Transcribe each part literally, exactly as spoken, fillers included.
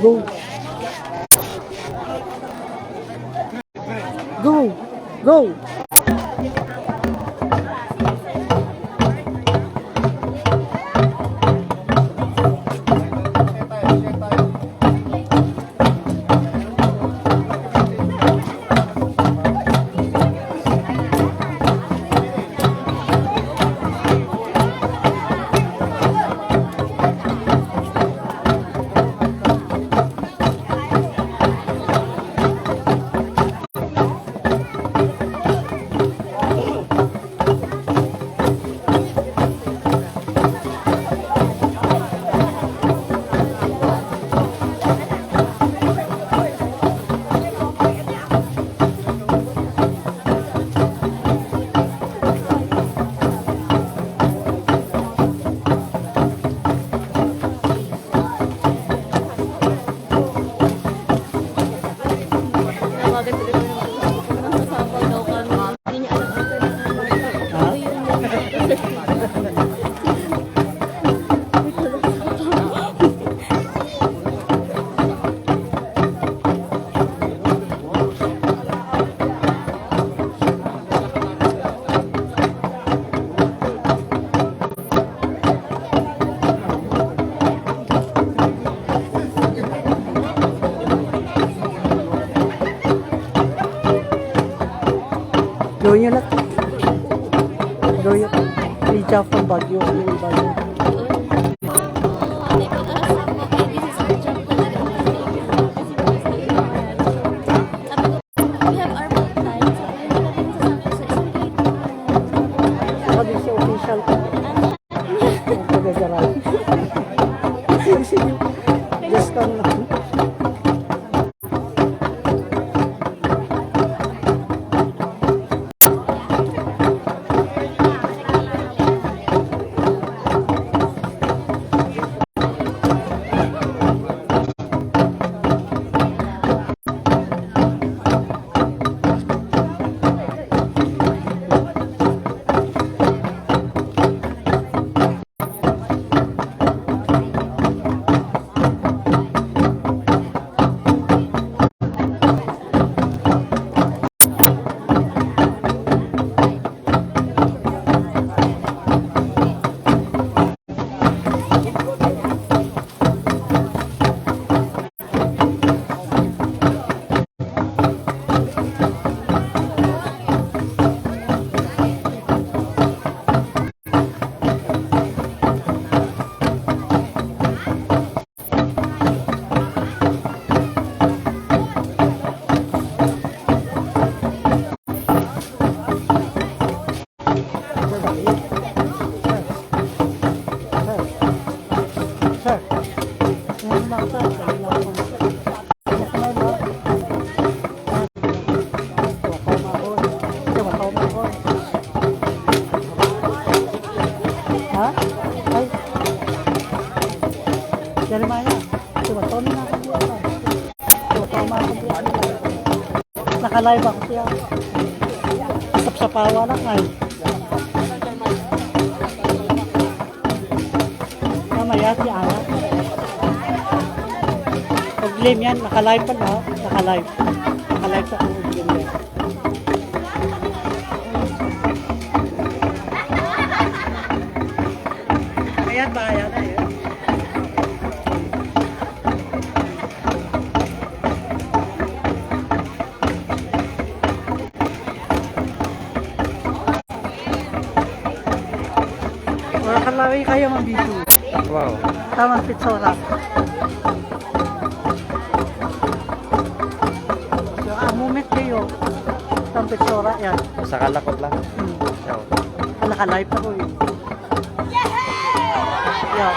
Go. Go. Go. Doyo na. Doyo. Reach out from Baguio. Yung Baguio. We have our own time, so hindi na kami sasama sa isang gate. Ako din si official ko. Ang pagkasarap. Sige, sige. Just come lang. Ha? Ay. Jeremiah, tumaton na ako dito. Tumaton na ako dito. Naka-live ako siya. Sapsapawa lang ay. Tama yan, si Ana. Pag-claim yan, naka-live pa na, naka-live. Naka-live sa kung claim yan. Ayan ba? Ayan na yun. Wala ka lawi kayo, Ma'am Bibi. Wow. Tamang pitsura. Ang moment kayo. Tamang pitsura yan. Sa kalakot lang. Hmm. Ikaw. Ala ka live ako eh. Yeah.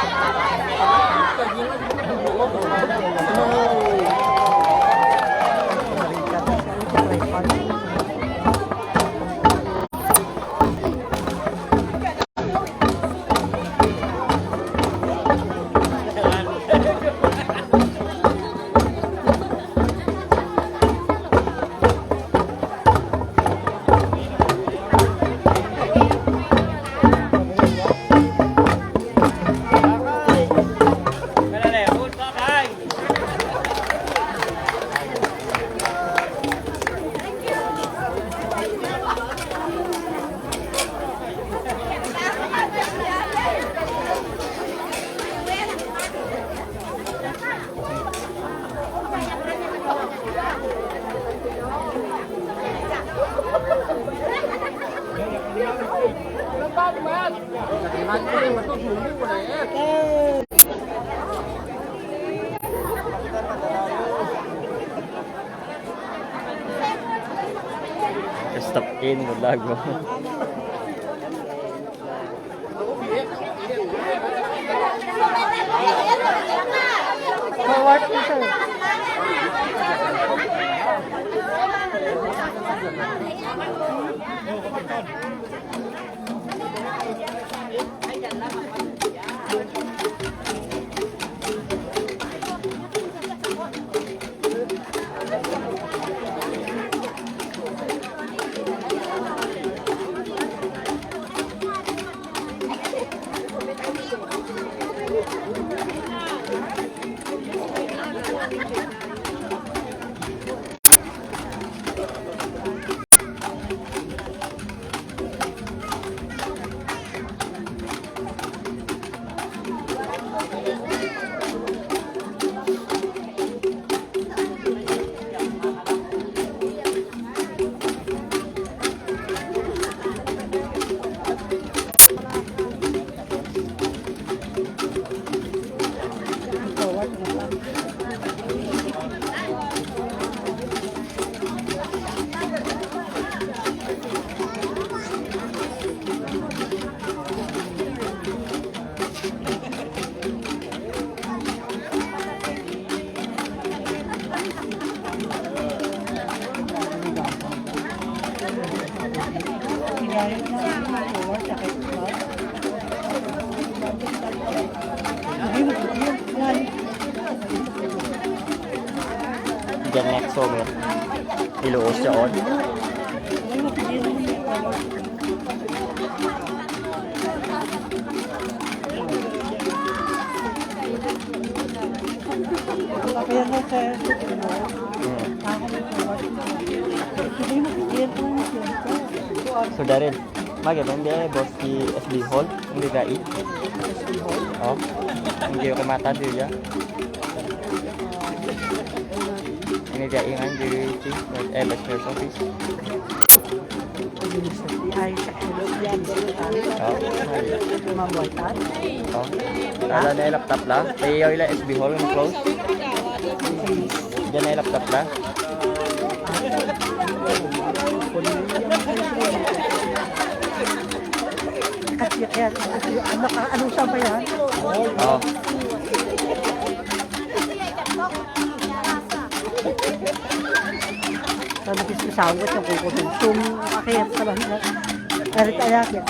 Stop in, vlog mo. Forward, sir. Diyan nga, so, may iluos siya, on. So, Daryl, magi man di, boss, di S B Hall, hindi ka i? Oh, hindi ko mata di ya. Ini dia ingan di chief, eh, vice mayor's office. Ay, sa hello yan. Oh. Mabuhay tayo. Oh. Ala na yung laptop la. Tayo ila S B Hall, close. Diyan na yung laptop la. Kasi kaya, ano ka, ano sa ba yan? Oh. Sabi ko sa asawa ko, kung kung sum-, akit sa banda. Arit ayakit.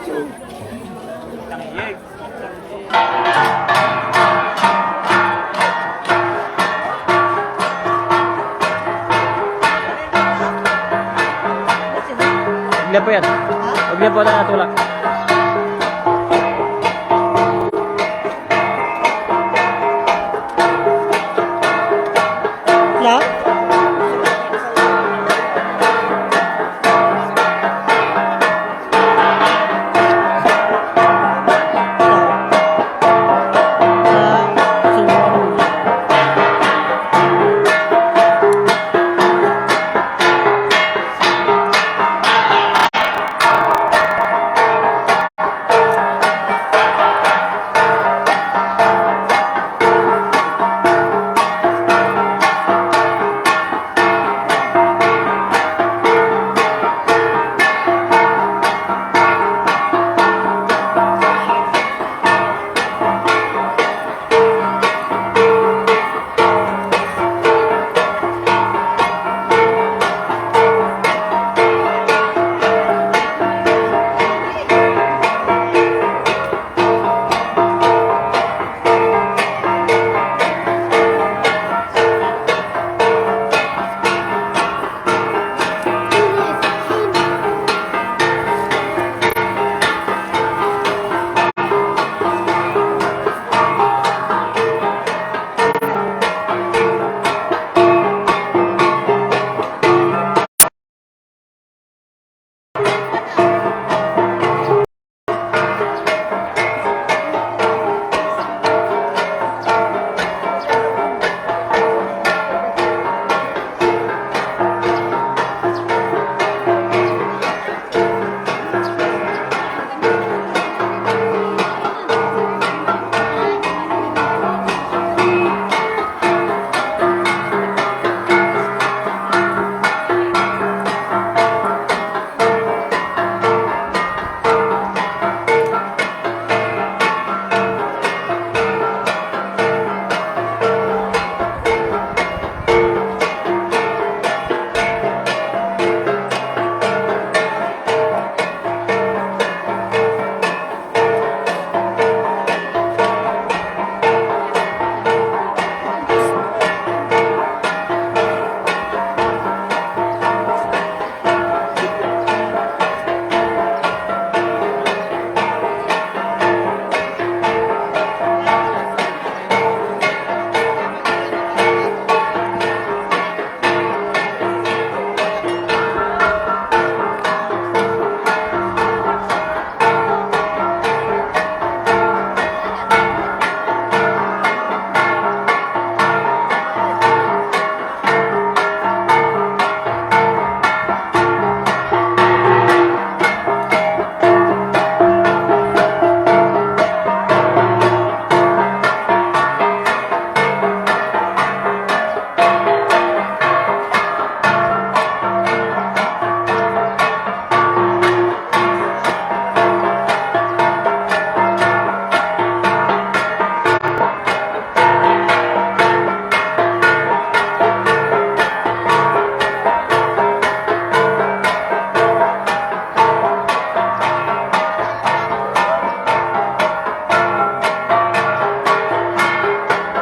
Huwag niya po yan. Huwag niya po na tulak. Hello?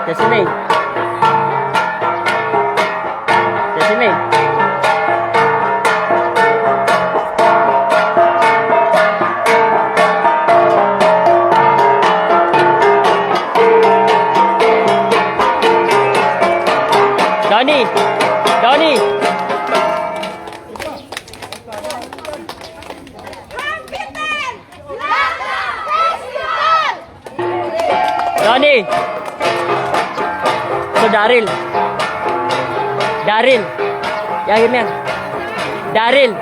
Kasi may. Kasi may. Donnie! Donnie! Donnie! So, Daryl. Daryl. Yagi mo yan. Daryl.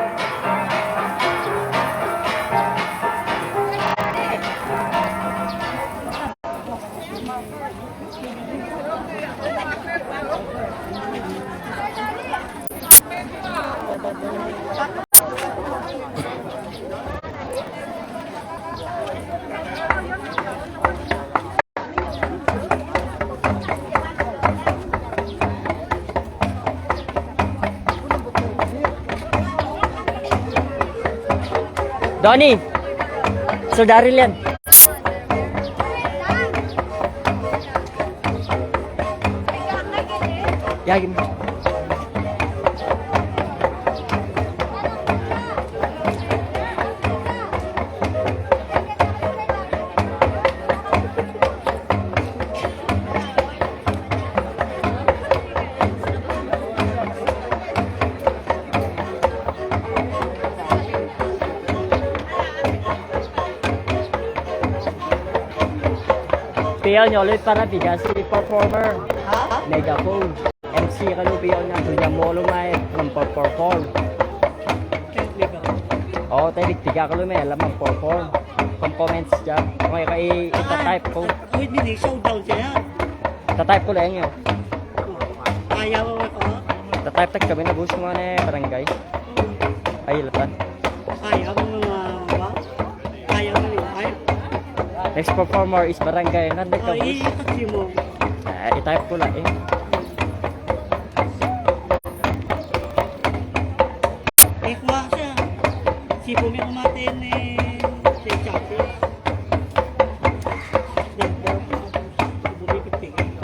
Donnie! Sir Daryl yan. Yagin. Piyaw nyo ulit para bigas si performer. Ha? Megaphone. M C ka no, piyaw niya. Dunya mo lumay, nang perform. Oo, tayo, bigtiga ka lumay, alam ang perform. Components dyan. Okay, kay ita-type ko. Wait, mini showdown siya. Ita-type ko lang yun. Ayaw ako. Ita-type tag kami na bus mo na barangay. Ay, latan. Ayaw mo nga ba? Ayaw mo yung type. Next performer is barangay. Nandang ka, boss? Ay, taxi mo. Ah, i-type ko lang eh. Eh, kuha siya. Sipo may kumatin eh. Siya, siya, siya. Ganda. Sipo may pagtingin.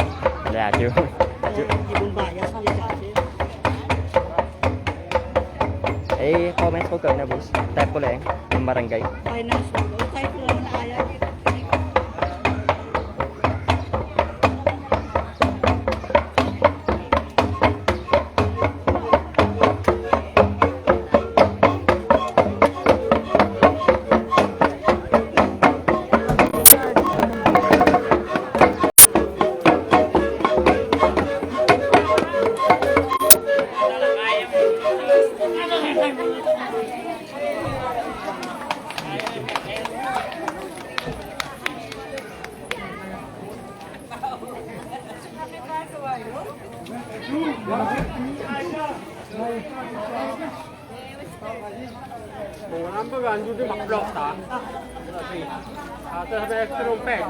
Wala, yun. Ay, ibang bias ang siya, siya. Eh, comment ko ka na, boss. Type ko lang, yung barangay. Finance, type ko lang na ayaw. Kung ang baga, hindi di maplot, ha? Ito sa may extra peg.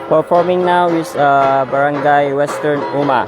Performing now is, uh, Barangay Western Uma.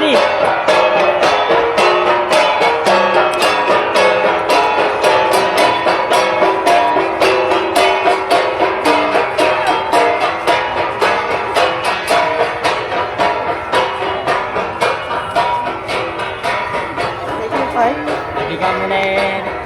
Thank you, Pai. Hindi kami na eh.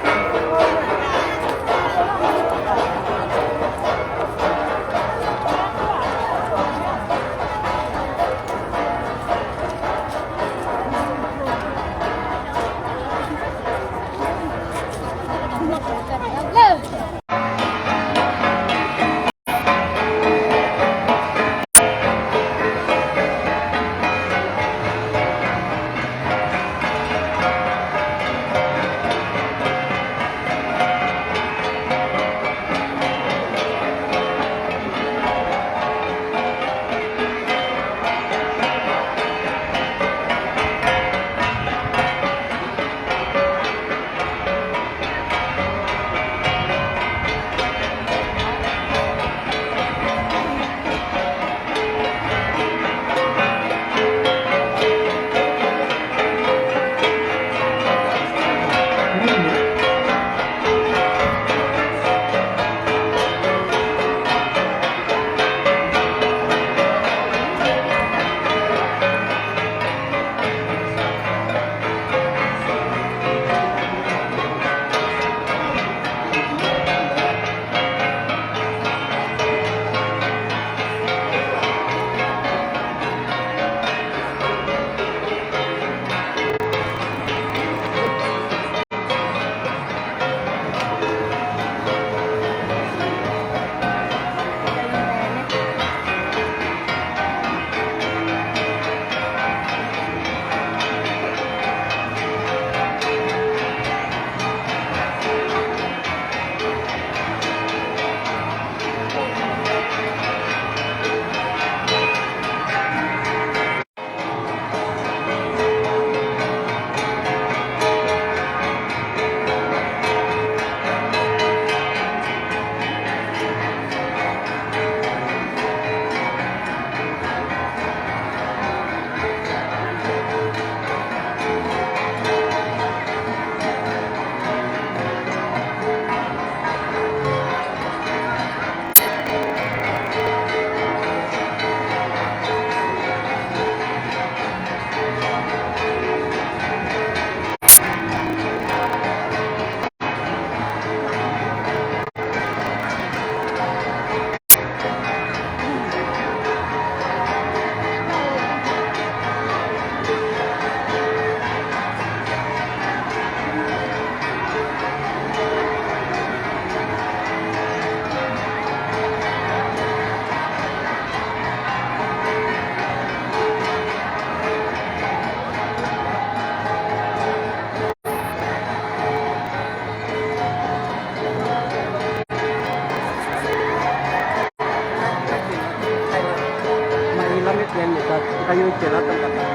Mailamit yan, ito. Kita yung itsura, tangkatan.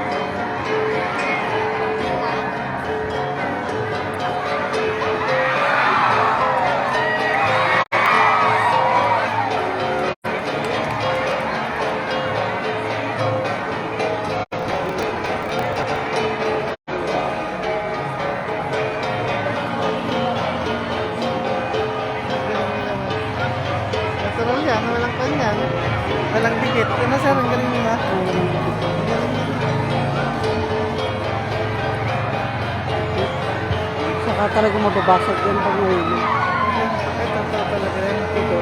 Natural yan, walang kanya. Walang dikit. Ano, sir, ang galing nila. Saka talaga mababasag yan pag nahulog. Ito, ito talaga yan. Ito.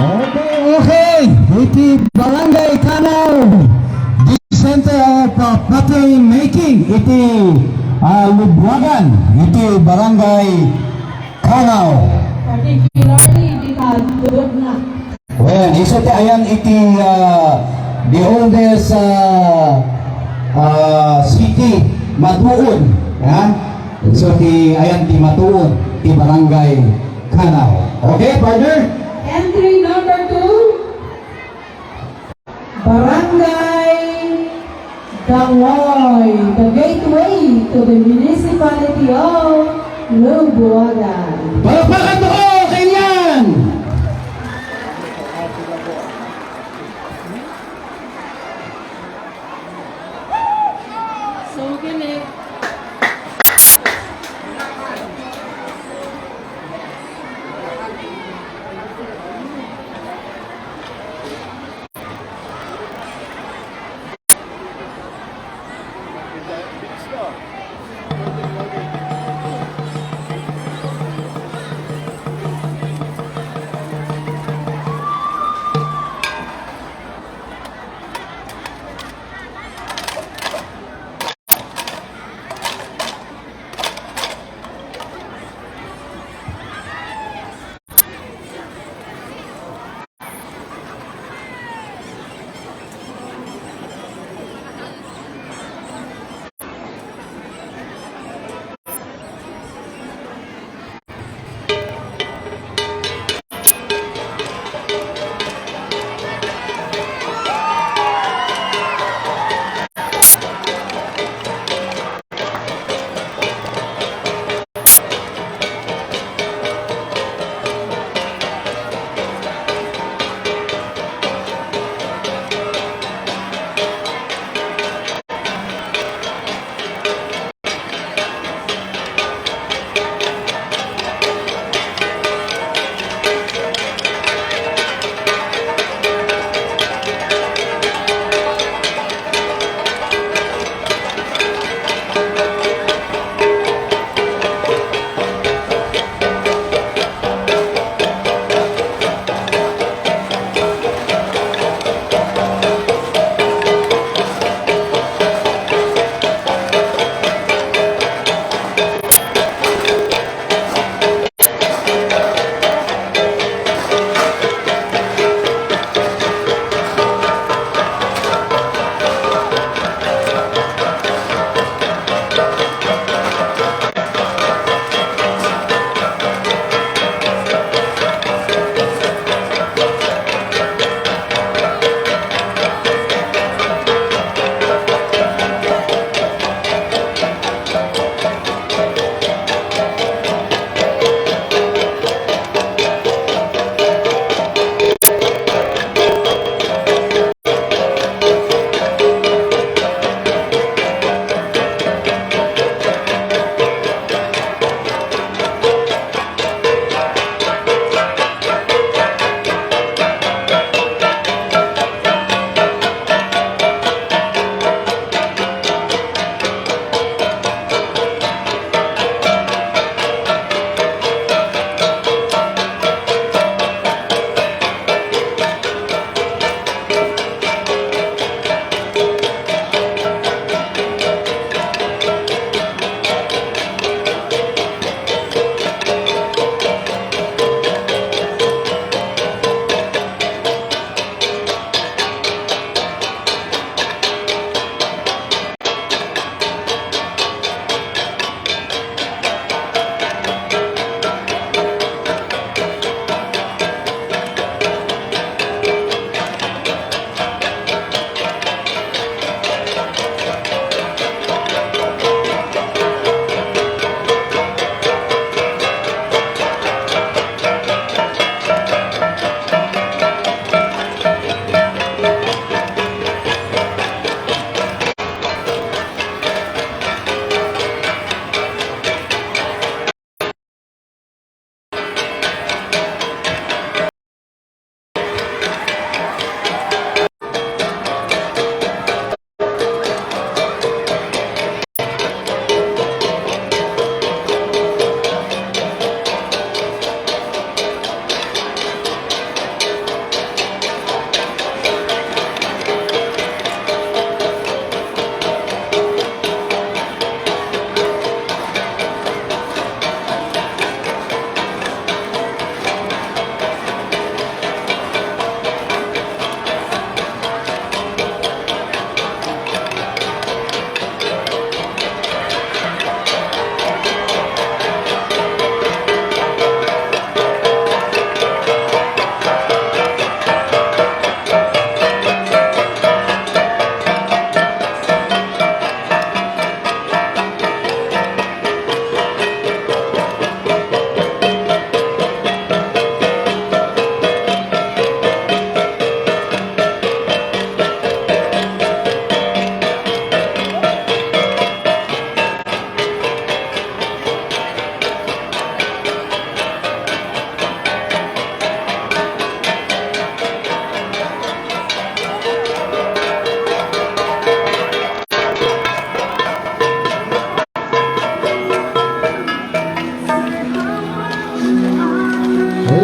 Okay, okay. Iti Barangay Kanaw, the center of, uh, pottery making. Iti, uh, Lubuagan, iti Barangay Kanaw. Particularly, di ka tulog na. Well, iso ti ayan iti, uh, the oldest, uh, uh, city, Matuon. Ha? So, ti ayan ti Matuon, ti Barangay Kanaw. Okay, partner? Entry number two, Barangay Dangoy, the gateway to the municipality of Lubuagan. Palakpakan mo ko, kailan? So, gini.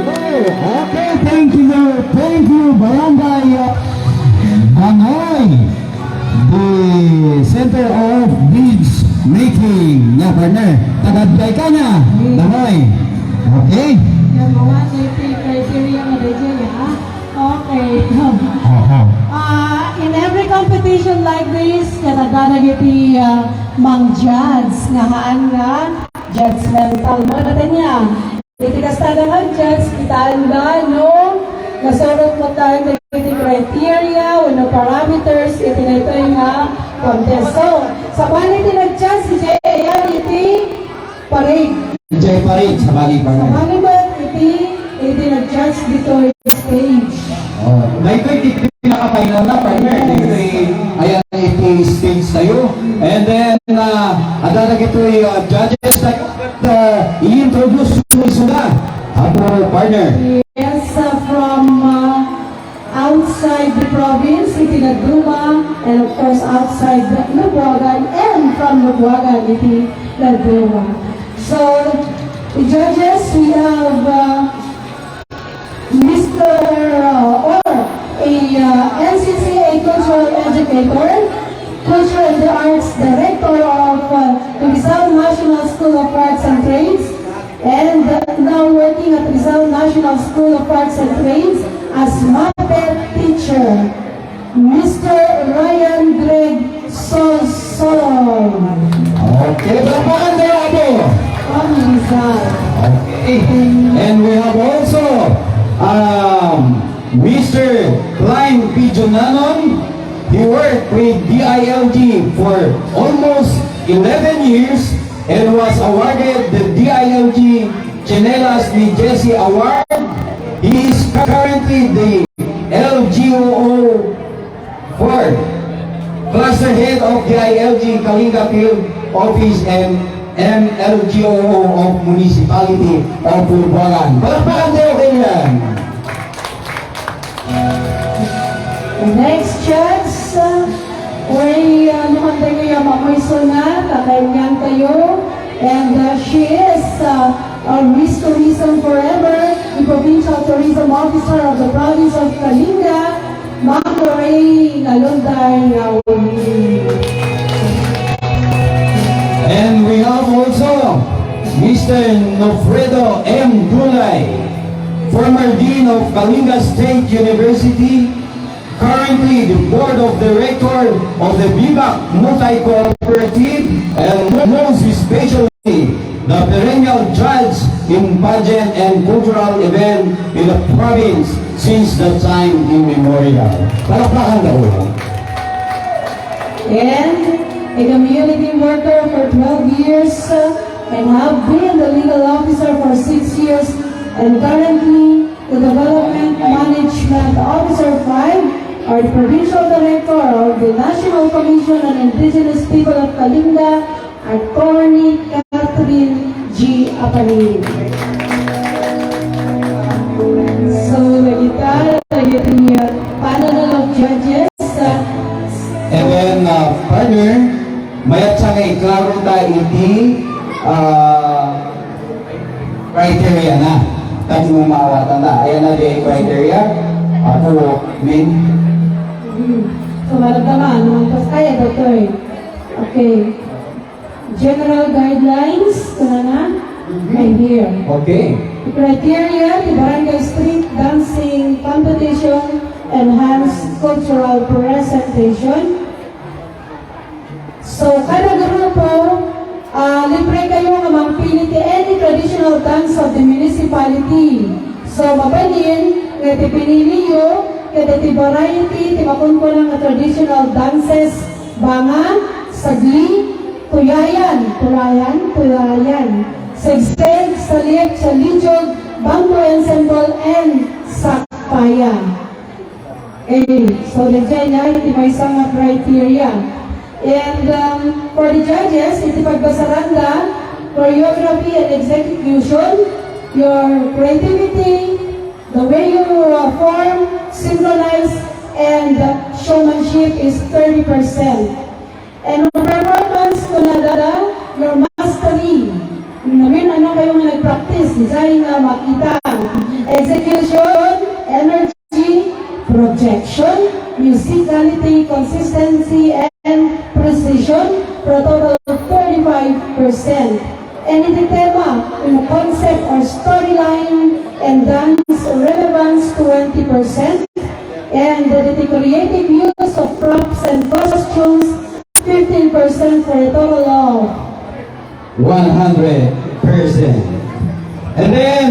Okay, thank you, thank you, Barangay, uh, Bangoy, the center of bridge making. Nga, partner, tagadbay ka na, Bangoy. Okay? Number one, safety criteria nga D J, ha? Okay. Aha. Ah, in every competition like this, katagana giti, ah, mang judge nga haan nga judgmental. Mga bata niya, iti kastada nga judge, kitaan ba, no? Nasurot mo tayo na iti criteria, o no parameters, iti na ito nga contest. So, sa quality nag-judge, si J A R, iti Parade. Enjoy parade sa Bali, Sa partner. Bali ba, iti, iti nag-judge dito yung stage. Oh, may ko yung pinaka-final na, partner. Yes. Ito yung, ayan, iti stage tayo. And then, uh, ada na ito yung, uh, judges tayo. But, uh, i-introduce mo sila. Apo, partner. Yes, uh, from, uh, outside the province, iti Lagduma, and of course, outside Lubuagan, and from Lubuagan, iti Lagduma. So, the judges, we have, uh, Mister, uh, or a, uh, N C C A cultural educator, culture and the arts director of, uh, the Rizal National School of Arts and Trades, and now working at Rizal National School of Arts and Trades as Muppet teacher, Mister Ryan Greg Solsol. Okay, palakpakan tayo, ate. From Rizal. Okay. And we have also, um, Mister Klein Pijunanon. He worked with D I L G for almost eleven years and was awarded the D I L G Chinelas ni Jesse Award. He is currently the L G O O four, Cluster Head of D I L G Kalinga Field Office and M L G O O of Municipality of Lubuagan. Palakpakan tayo kailan. The next chance, uh, way, uh, naman tayo yung mamoy suna, kakainyang tayo. And, uh, she is, uh, a Miss Tourism Forever, the Provincial Tourism Officer of the Province of Kalinga, Ma'am Lorraine Alonday Raul. And we have also Mister Nofredo M. Dulay, former Dean of Kalinga State University, currently the Board of Director of the Bibac Multi Cooperative, and most especially the perennial judge in pageant and cultural event in the province since the time immemorial. Palakpakan daw. And a community worker for twelve years, uh, and have been the legal officer for six years, and currently the Development Management Officer five, or Provincial Director of the National Commission on Indigenous People of Kalinga, Attorney Catherine G. Apanin. So, lagi ta, lagi ta niya panel of judges, uh, And then, uh, partner, mayat sa nga iklaro ta iti, uh, criteria na. Kag mo maawatan ta. Ayan na di criteria. Ako, min. Hmm. So, maramdaman, naman pa kaya, doktor. Okay. General guidelines, kana na? Mhm. Right here. Okay. The criteria, the Barangay Street Dancing Competition, enhanced cultural presentation. So, kada grupo, ah, libre kayo nga mangpili ti any traditional dance of the municipality. So, mabalin nga ti pinili yo, kada ti variety, ti makunkuna nga traditional dances, banga, sagli, tuyayan, tulayan, tulayan, segseg, salit, salidyog, bamboo ensemble, and sakpaya. Okay, so, dagyan niya, iti may isa nga criteria. And, um, for the judges, iti pagbasaranda, choreography and execution, your creativity, the way you, uh, form, synchronize, and showmanship is thirty percent. And ang performance ko na dada, your mastery. Namin ano kayo nga nag-practice, design na makita. Execution, energy, projection, musicality, consistency, and precision for a total of thirty-five percent. And in the tema, in concept or storyline, and dance relevance, twenty percent. And the creative use of props and costumes, fifteen percent for a total of one hundred percent. And then,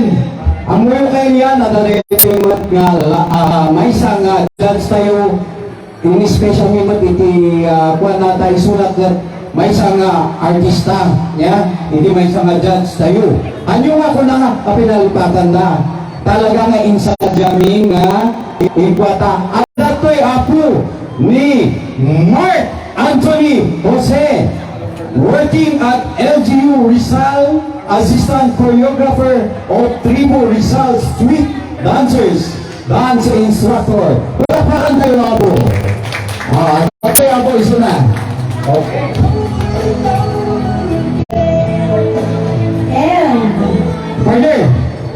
ang well kay niya, nadali yung mat nga, ah, may isa nga judge tayo, yung special member, iti, ah, kuwan na tayo sulat nga may isa nga artista, ya, hindi may isa nga judge tayo. Anyo nga ko na, kapinalipatan na, talaga nga insa jamming nga ikwata. Ang datoy apo ni Mark Anthony Jose, working at L G U Rizal, assistant choreographer of Tribo Rizal Street Dancers, dance instructor. Palakpakan tayo, mga po. Ah, okay, ako, isa na. Okay. And partner,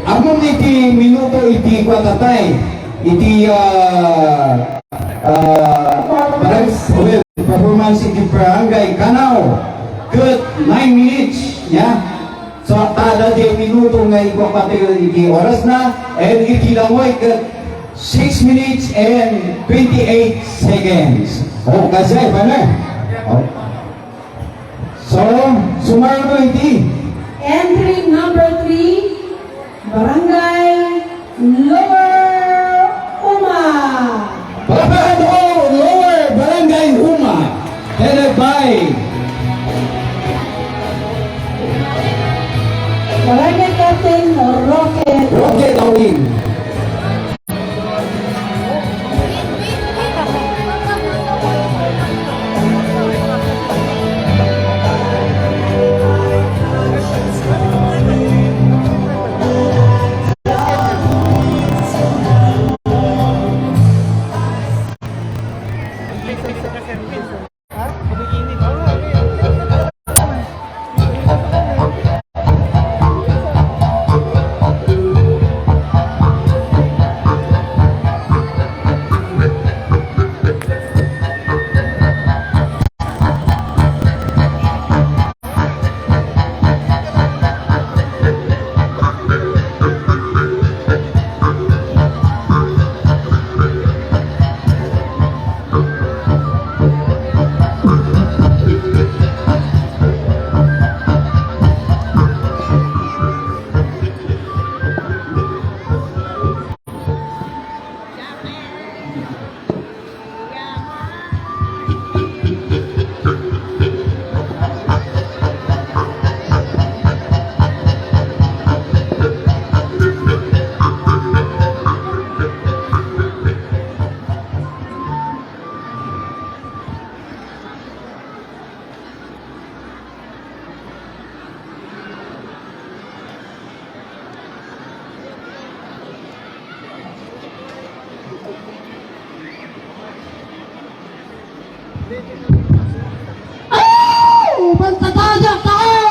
among iti minuto, iti kwatatay, iti, ah, ah, barang-, well, performance iti Barangay Kanaw. Good nine minutes, ya. So, kada diez minuto nga igpapatiyo iti oras na, and iti langoy kat six minutes and twenty-eight seconds. Oh, kasi, partner. Oh. So, sumaro na iti. Entry number three, Barangay Lower Uma. Palakpakan po, Lower Barangay Uma. Headed by Barangay Captain Roque. Roque Taulin. Ay! Magtataya tayo!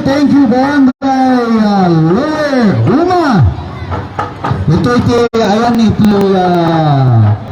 Thank you, Barangay, uh, Lower Uma. Ito iti ayan iti, uh,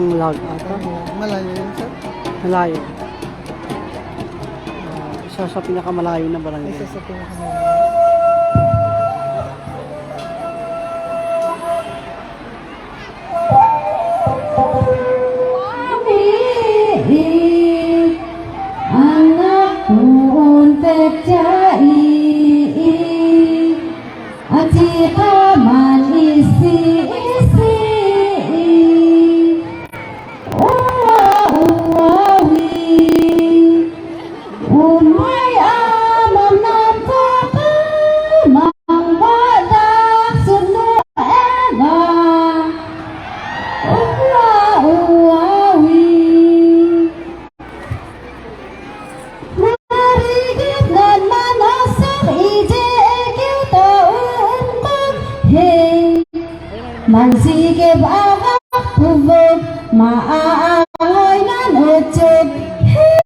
Malago ata. Malayo yun, sir. Malayo. Ah, isa sa pinakamalayo na barangay. Isa sa pinakamalayo. Anak ko, untek siya, ii. At si Kaman, isi, isi. Uwa, uwa, wi. Umay amam nam papa, mangbadak sudno ega. Uwa, uwa, wi. Narigit nan manasang ije ekiw taon kag, hey. Mansigib agak kubog, maaahoy nan utsog, hey.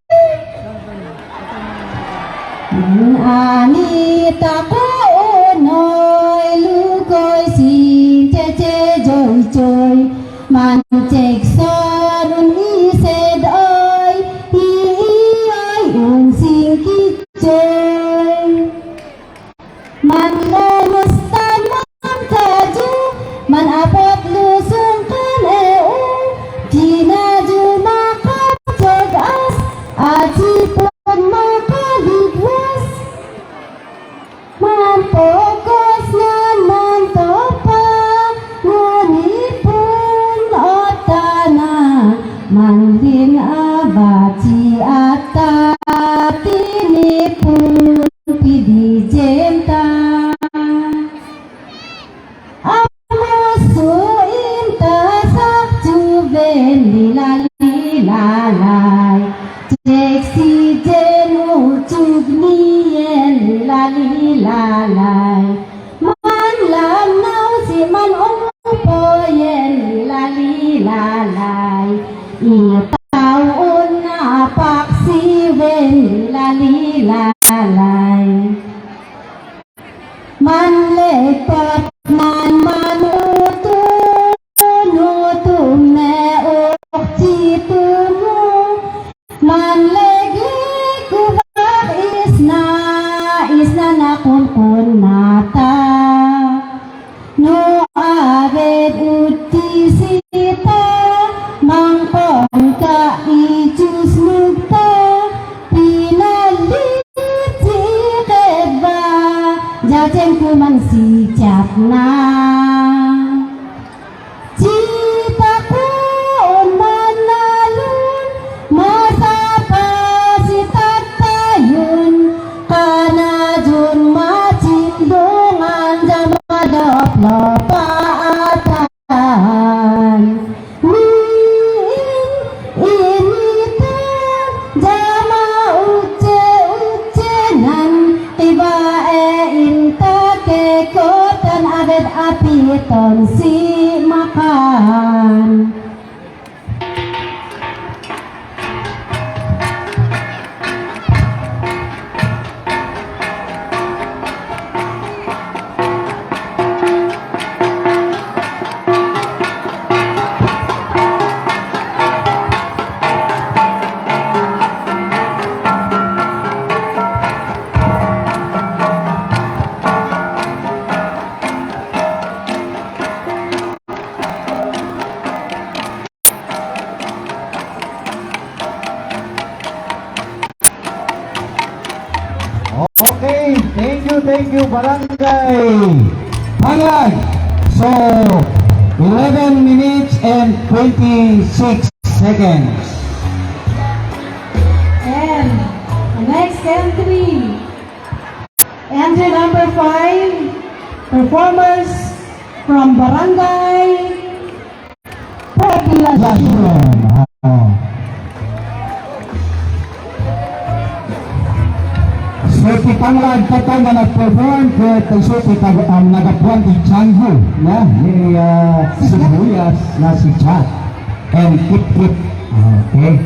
Anita ko unoy, lukoy si Cheche Joy Joy. Manchegson un ised oy, iiyoy un singkichoy. Manlumusta man kadyo, manapot lusong kan eu, kinadyo makapag-as, at sipon makaligwas. Manpokos nga mantopa, ngunipon o tana, manlin-abat si ata, tinipon pidijenta. Amo suin ta sa Juven, lilalilalay. Sexy Jen, uchog niyen, lilalilalay. Manlamnaw si man upoyen, lilalilalay. Itawon na paksiwen, lilalilalay. Manlipot man manuto, nuto me ok chito mo. Manlegleg kubak isna, isna na kunkun mata. No abed utisita, mangkon ka ichusmugta, pinalit si kedba, jajen kuman si Chapna. Chita ko manalon, masapa si tatayon, kanadyon machindongan, jamadop lopaatan. Miin initan, jama utse-utsenan, kibae inta kekotan, abed apiton si makan. Okay, thank you, thank you, Barangay Panglad. So, eleven minutes and twenty-six seconds. And the next entry, entry number five, performers from Barangay Poblacion. Poblacion. Ah. So, si Panglad Patang nga nag-perform, kaya tayo si Pag-, ang nagapuan ni Chango, na, ni, ah, Sibuyas, na si Chat. And Kit Kit. Okay.